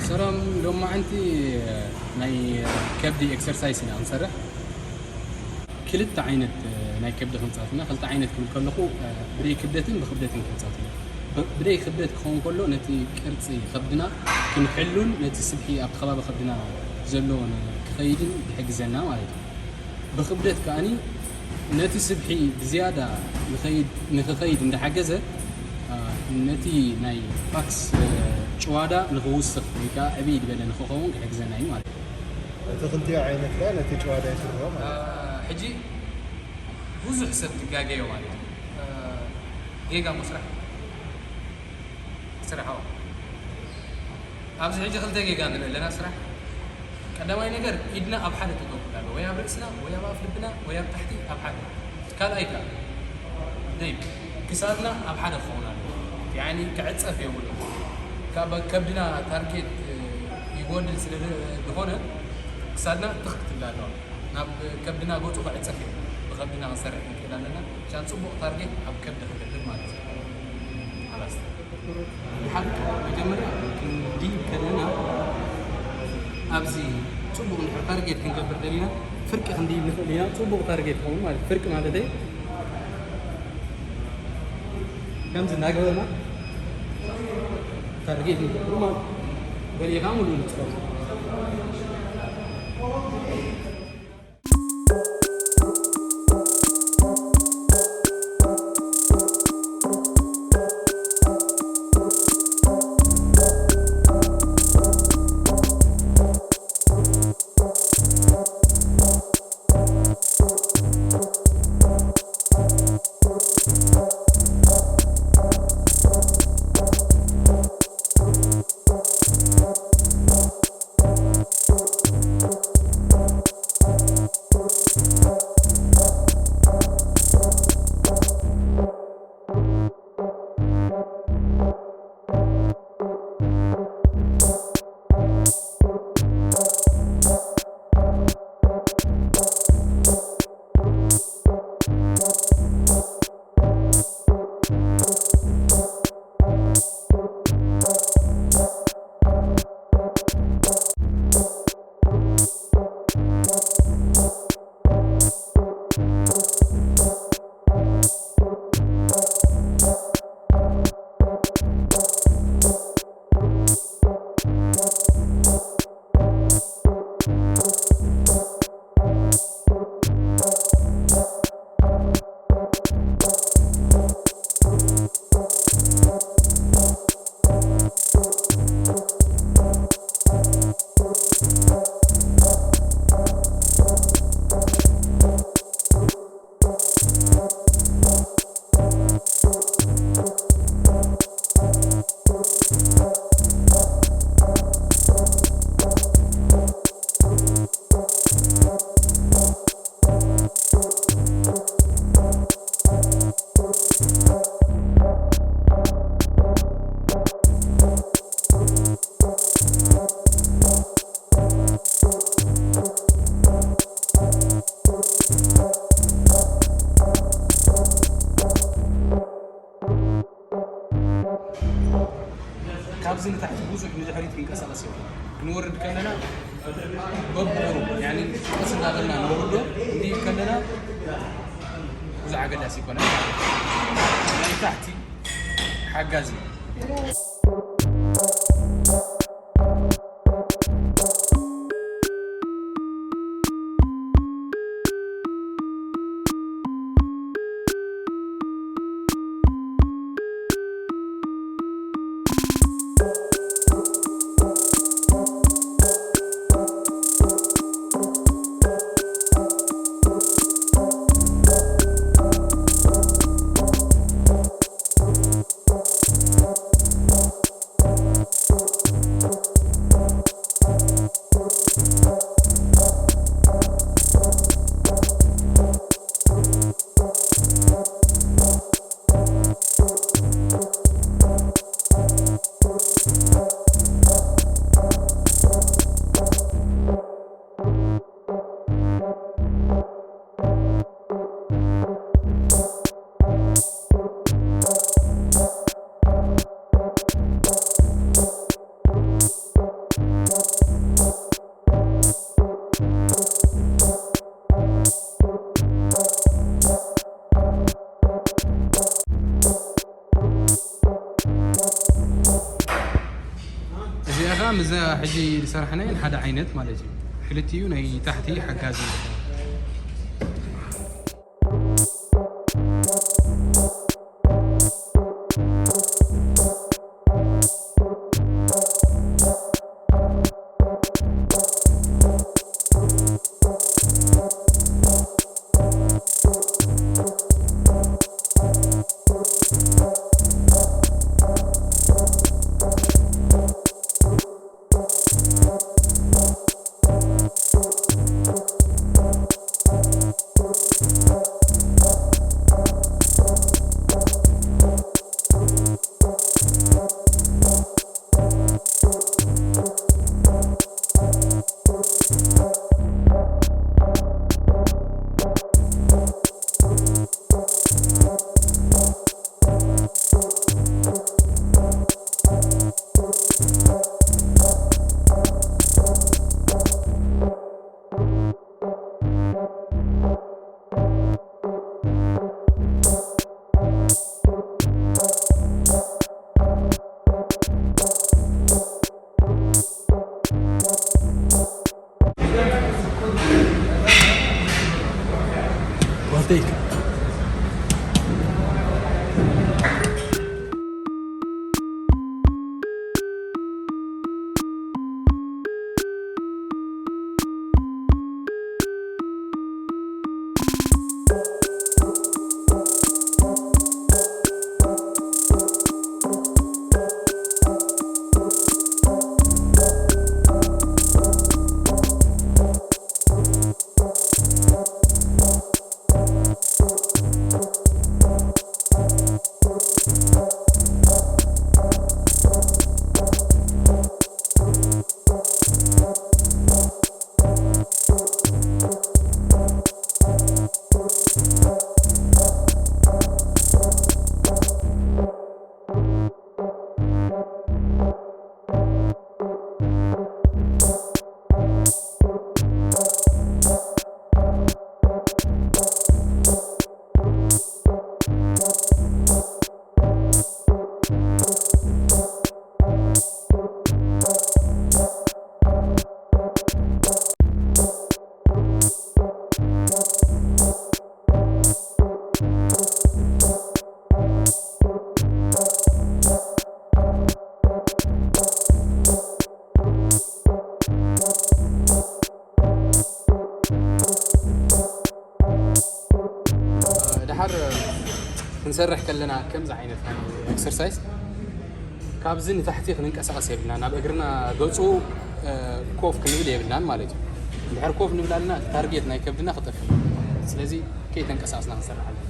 ሰላም፣ ሎማዓንቲ ናይ ከብዲ ኤክሰርሳይስ ኢና ክንሰርሕ። ክልተ ዓይነት ናይ ከብዲ ክንጻትና፣ ክልተ ዓይነት ክብል ከለኹ ብደይ ክብደትን ብክብደትን ክንጻትና። ብደይ ክብደት ክኸውን ከሎ ነቲ ቅርጺ ከብድና ክንሕሉን ነቲ ስብሒ ኣብቲ ከባቢ ከብድና ዘሎ ክኸይድን ይሕግዘና ማለት እዩ። ብክብደት ከኣኒ ነቲ ስብሒ ብዝያዳ ንኸይድ-፣ ንኽኸይድ እንዳሓገዘ፣ አ፣ ነቲ ናይ ፓክስ፣ እ፣ ጭዋዳ ንኽውስኽ ወይ ከዓ ዕብይ ዝበለ ንኽኸውን ክሕግዘና እዩ ማለት እዩ። እቲ ክልቲኡ ዓይነት ከኣ ነቲ ጭዋዳ ይስርሖ ማለት እዩ። አ፣ ሕጂ ብዙሕ ሰብ ትጋገዮ ማለት እዩ። አ፣ ጌጋ ምስራሕ። ስራሕ፣ ኣዎ። ኣብዚ ሕጂ ክልተ ጌጋ ንርኢ ኣለና ስራሕ። ቀዳማይ ነገር ኢድና ኣብ ሓደ ጠጠው ክብል ኣለዎ፣ ወይ ኣብ ርእስና፣ ወይ ኣብ ኣፍ ልብና፣ ወይ ኣብ ታሕቲ ኣብ ሓደ። ካልኣይ ከኣ ደይ ክሳድና ኣብ ሓደ ክኸውን ኣለዎ። ያኒ ክዕጸፍ የብሉ። ካብ ከብድና ታርጌት ይጎድል ስለ ዝኾነ ክሳድና ትኽ ክትብል ኣለዋ። ናብ ከብድና ገጹ ክዕጸፍ እዩ። ብከብድና ክንሰርሕ ንክእል ኣለና። ሻን ጽቡቕ ታርጌት ኣብ ከብዲ ክድርብ ማለት እዩ። ሓላስ። ሓቂ መጀመርያ ክንድይብ ከለና ኣብዚ ጽቡቕ እንድሕር ታርጌት ክንገብር ደሊና ፍርቂ ክንድይብ ንኽእል ኢና። ጽቡቕ ታርጌት ይኸውን ማለት ፍርቂ ማለተይ ከምዚ እናገበርና ታርጌት ንገብር ማለት ገሊኡ ከዓ ሙሉእ ንጽረፍ። ካብዚ ንታሕቲ ብዙሕ ንድሕሪት ክንቀሳቐስ ይኽእል። ክንወርድ ከለና በብቑሩብ፣ ያኒ ቀስ እናበልና ንወርዶ፣ እንዲህ ከለና ብዙሕ ኣገዳሲ ይኮነ። ናይ ታሕቲ ሓጋዚ። እዛ ሕጂ ዝሰራሕናየን ሓደ ዓይነት ማለት እዩ። ክልቲኡ ናይ ታሕቲ ሓጋዚ እዩ። Well, take. ድሓር ክንሰርሕ ከለና ከምዚ ዓይነት ናይ ኤክሰርሳይዝ ካብዚ ንታሕቲ ክንንቀሳቐስ የብልና። ናብ እግርና ገጹ ኮፍ ክንብል የብልናን ማለት እዩ። እንድሕር ኮፍ ንብል ኣለና፣ እቲ ታርጌት ናይ ከብድና ክጠፍእ። ስለዚ ከይተንቀሳቐስና ክንሰርሕ ኣለና።